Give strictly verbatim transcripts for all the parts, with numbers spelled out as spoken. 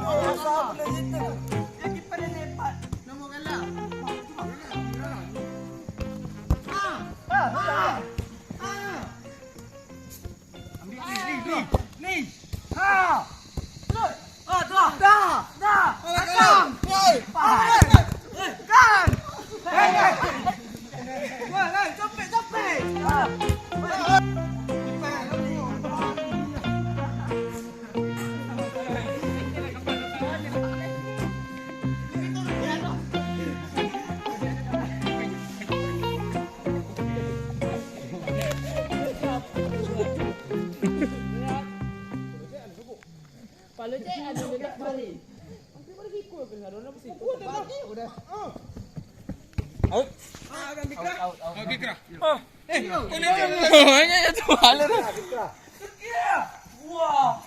Dia kiper yang hebat. Nomor galah. Ah. Ah. Ah. Ambil ni, ni, ni, ni. Ha. Ah, dah. Dah. Dah. Akan. Hei. Kan. Hei. Wah, hei, capek, capek. Out. Out, out, out. Out, Bikra. Ah. Eh, kau ni tu. Ingat tu, halus tu. Wah.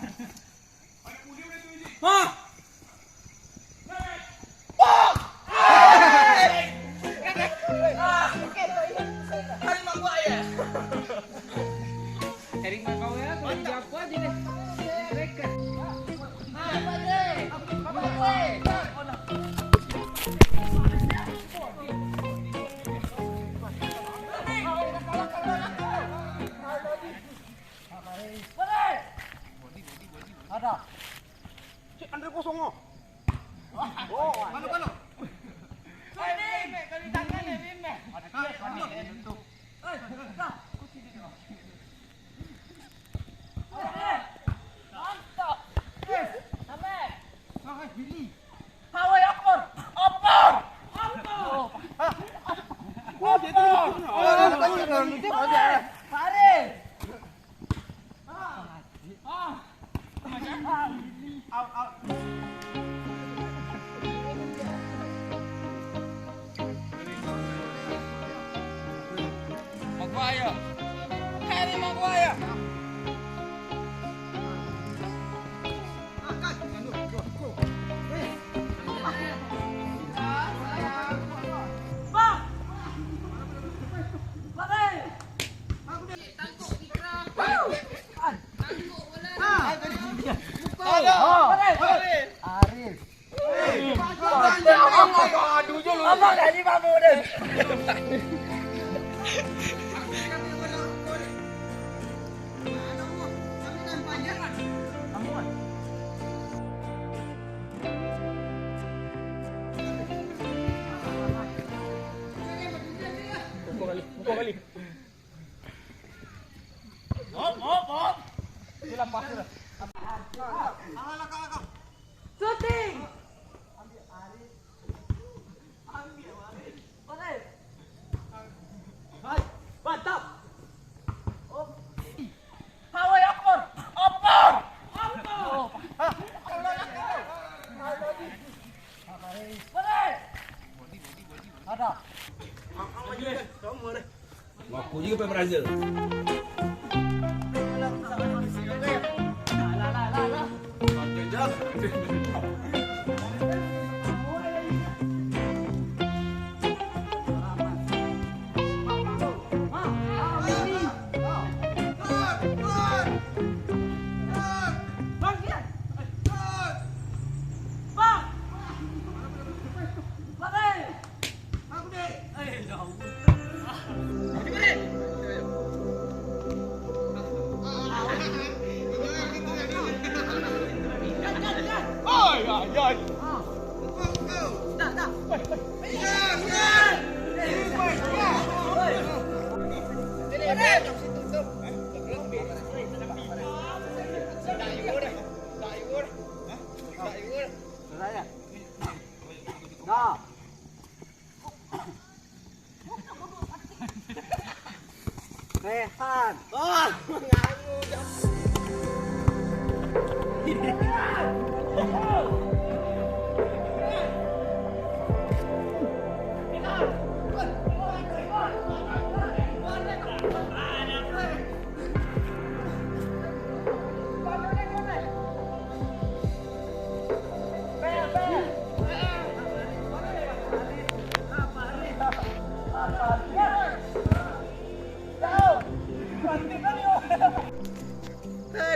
Hah? Cari mak kau ya, kalau di Jawa aja deh. Mereka. Ada. Cek, Andre kosong, oh. Oh, Andre. Balo, balo. Hei, Bim, Bim, kalau di tangan ya, Bim, Bim. Ada, ada. Hei, dah. Hei, mantap. Yes. Sampai. Ah, hei, Billy. Hawai, Akbar. Akbar. Akbar. Oh, dia tu. Oh, dia tu. Faris. Maguire. Harry Maguire. Arif. Abang dah lima puluh dah. Pukul balik, pukul balik. Hop, hop, hop. Itulah pas tu. Shooting. Ambil Arif. Ambil Arif. Hai, mantap. Oh. Hawai, Akbar. Akbar. Akbar. Ada. Ngaku juga pemain Brazil. Dah. Rehan. Oh, mengangu jam.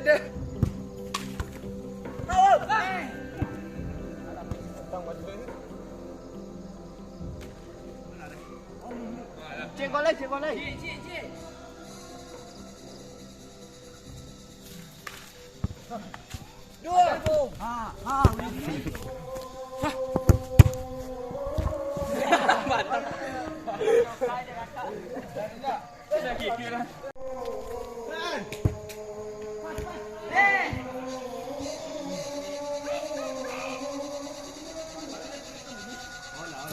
Ada. Cik, gol lai, cik, gol lai. Cik, cik, cik. Dua. Ha, ha. Mantap.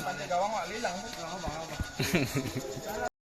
Sampai gawang awak lilang tu.